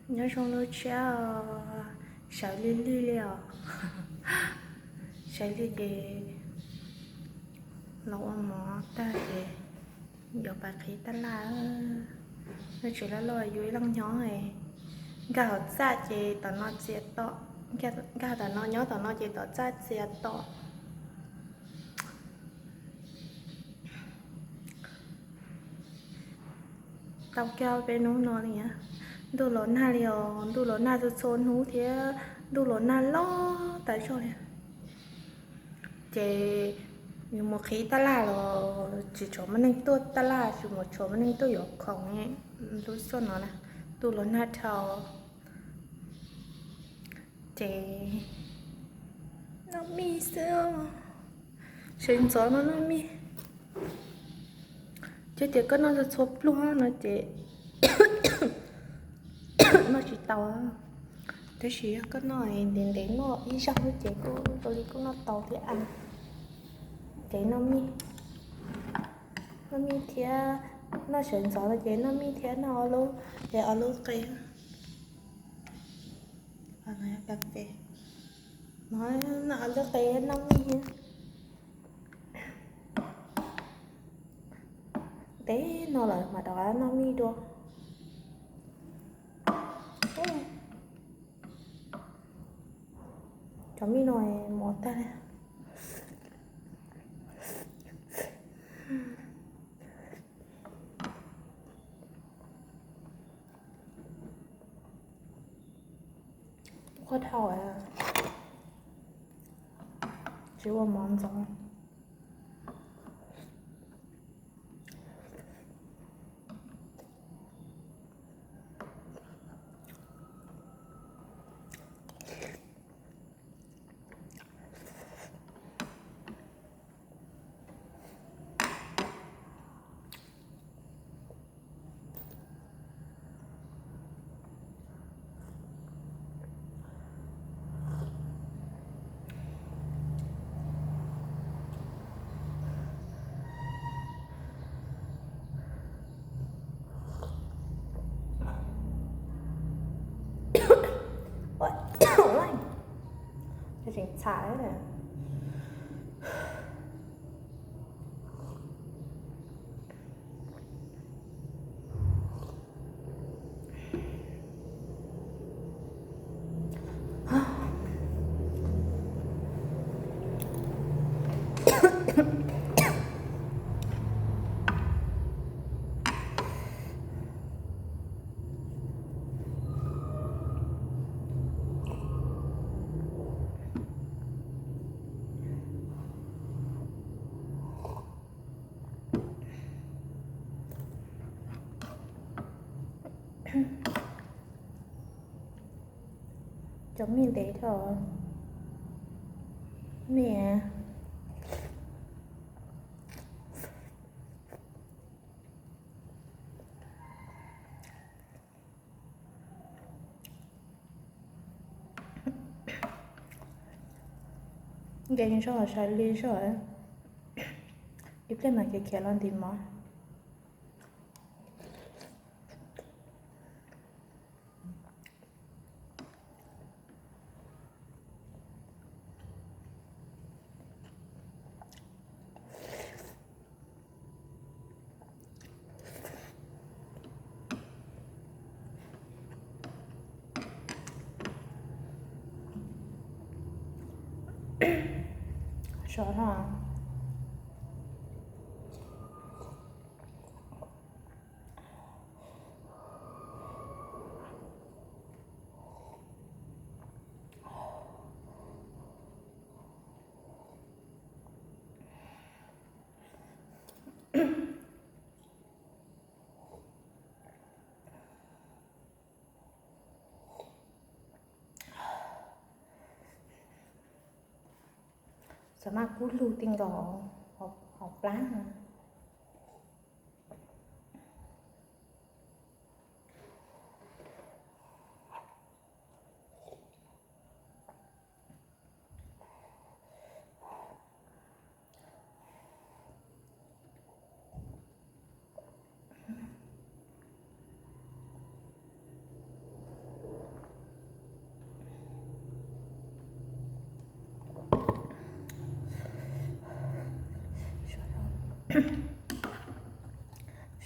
Nyob zoo lub tshiab os, sawv lig lig li os. Sawv lig ces los ua mov tag ces yuav pais qhib tab laj. Lub tsev loj loj yuav ib leej nyob, nkag hauv txaj ces tom no txias to, nkag tom no nyob tom no ces tom txaj txias to. Tau kiag peb hnub no li, ntuj los nag li os, ntuj los nag txhua txhua hnub thiab, ntuj los nag loj tas zog li. Ces yus mus qhib tab laj los tsis tshua muaj neeg tuaj tab laj, tsis mus tshua muaj neeg tuaj yuav khoom lub xyoo no na, ntuj los nag dhau. Ces noj mij xwb, sawv ntxov no noj mij. Ces tias koj noj txhua pluag no ces noj tsis tau. Tab sis yog koj noj ntev ntev, noj ib zaug ces kuj zoo li kuj noj tau thiab. Ces noj mij, noj mij thiab, noj sawv ntxov no ces noj mij thiab noj ob lub, ces ob lub qe, kas fes, noj ob lub qe noj mij thiab. Ntev no lawm mam rov qab noj mij dua. Cov mij no mos tag li. Quaj dhau, tsis ua mov ntxov. Tseem txham. Cov mij ntev dhau, mij. Nkees zog, sawv lig zog, ib pliag mas khiav khiav los ntim mov. Sov no. Xav mas kub lug ti nkaus hauv plab no.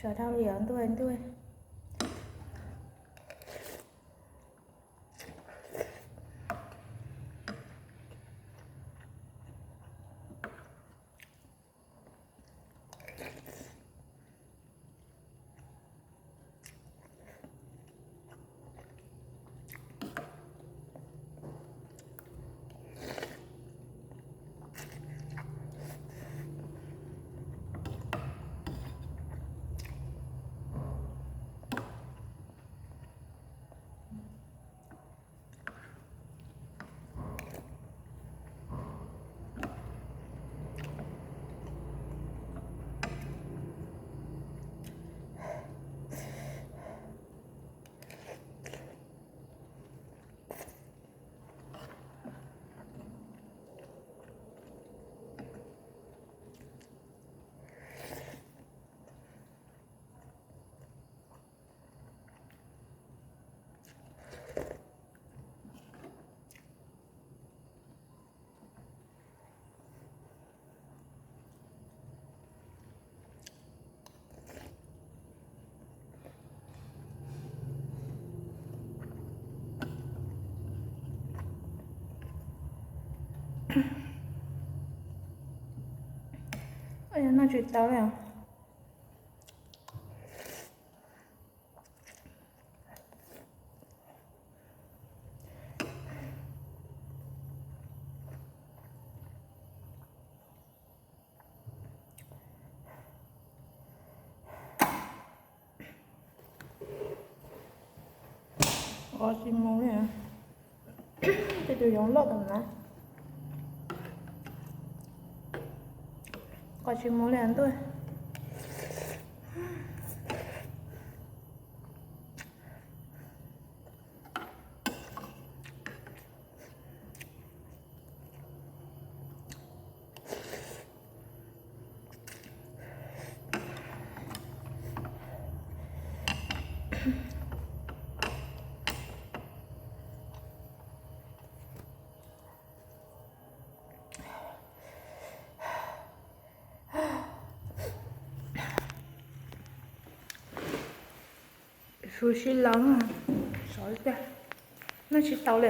Sov dhau li os ntuj ntuj. Noj tsis tau li. Ua tsis mus li. Tej tus yoov loj tas na. Ua tsis mus li ntuj. Su sib laus, sov tiag, noj tsis tau li.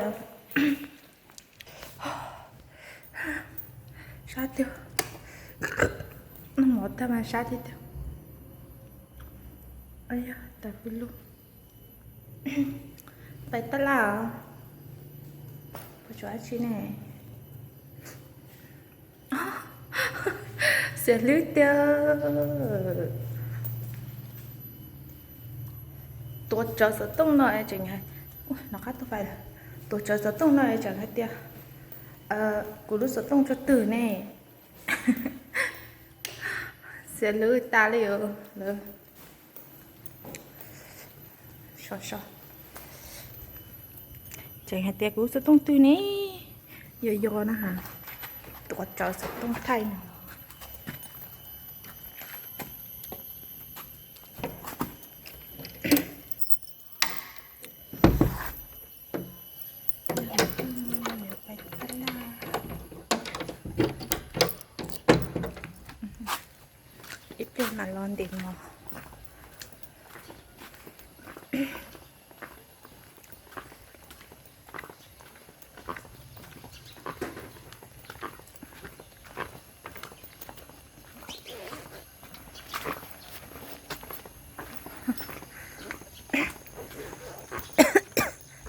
Sab tiag, noj mov tag mas sab tiag tiag. Yog tas pw lug, pais tab laj os, puas tsuav dab tsi ne? Xiam hlwb tiag. Tuav tsawv xov tooj no es tseem, no qab tuaj fais lawm. Tuav tsawv xov tooj no es tseem hais tias kuv lub xov tooj tsuj twg ne. Xiam hlwb tas li os. Lawv so so, tseem hais tias kuv lub xov tooj twg ne. Yog yog na has, tuav tsawv xov tooj thaij no. Ib pliag mam los ntim mov.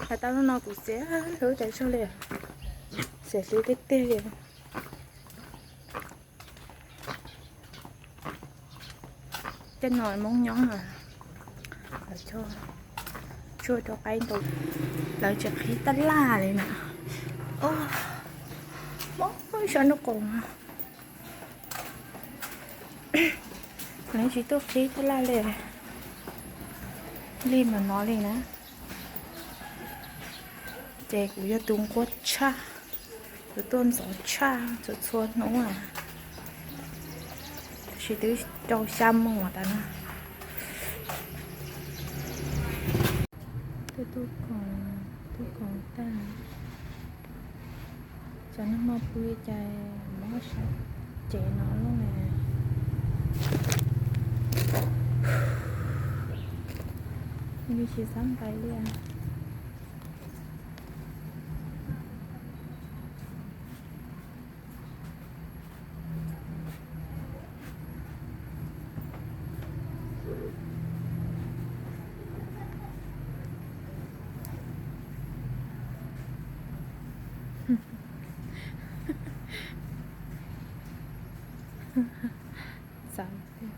Hais tau lub no kuv xiam hlwb tas zog li, xiam hlwb tiag tiag li. Tej no Hmoob nyob, lawv tshuaj rau qaib ntau, lawv tsis qhib tab laj li na. Hmoob ib sab nraub qaum, lawv tsis tuaj qhib tab laj li, li mas no li na. Ces kuv yog tus nquag tshaj, kuv tuaj ntxov tshaj txhua txhua hnub, tab sis twb rau xya moos tas na. Tuaj tuaj koom, tuaj koom tag, tsam nag hmo pw cas mob sab cev no lub na. Li tsis xav nqaim li. Xav tiag.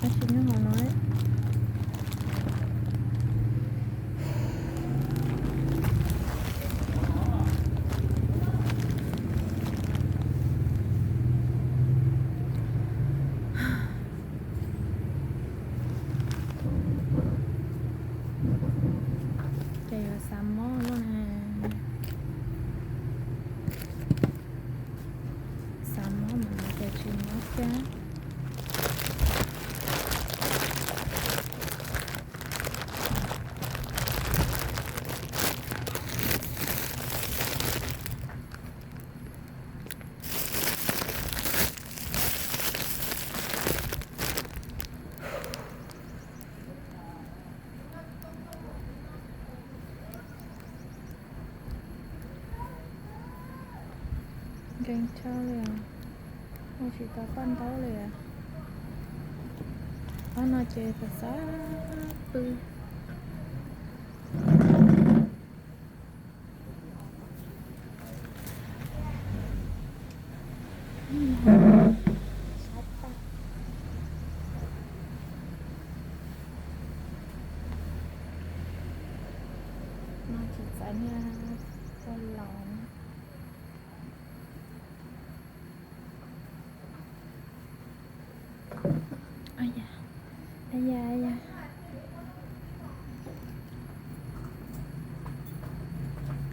Tab sis nyob hauv no. Ces yuav xav mob lawm. Xav mob mas no ces tsis mob thiab. Nkees tshaj li, ua tsis tau paj ntaub li. Qhov no ces xav xav pw. No tsis txawv niag ua laus.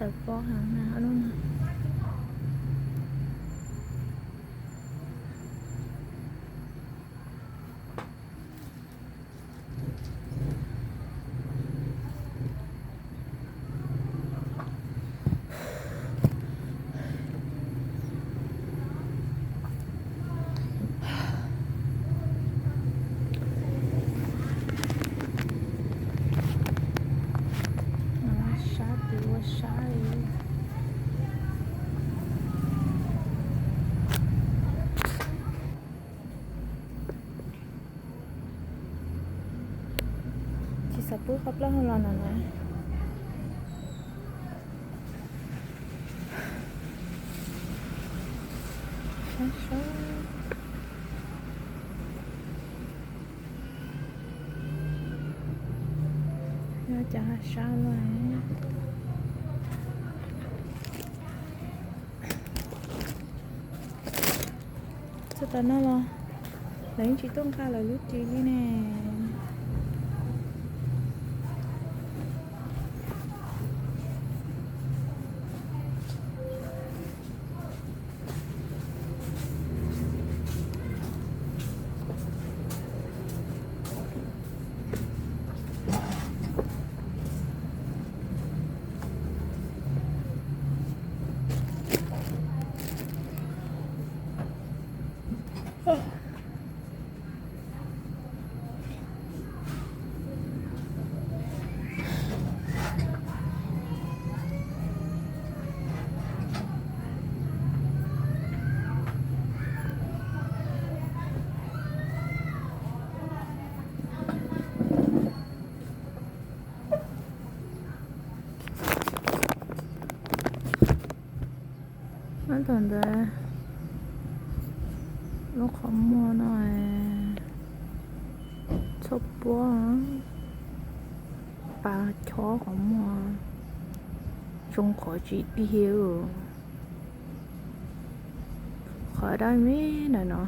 Tawm pob heev na lub no. Sab tid ua sab li. Tsis xav pub qhov plaub hau los no na. Sab sab. Yog cas sab no. Txog tav no los lawv yeej tsis tuaj nqa lawv lub ris li ne. Nyob tom ntawd lub qhov muag no txhob puab, pas chob qhov muag, zoo qhov tsis tiag. Qhov dawb me ntawm no.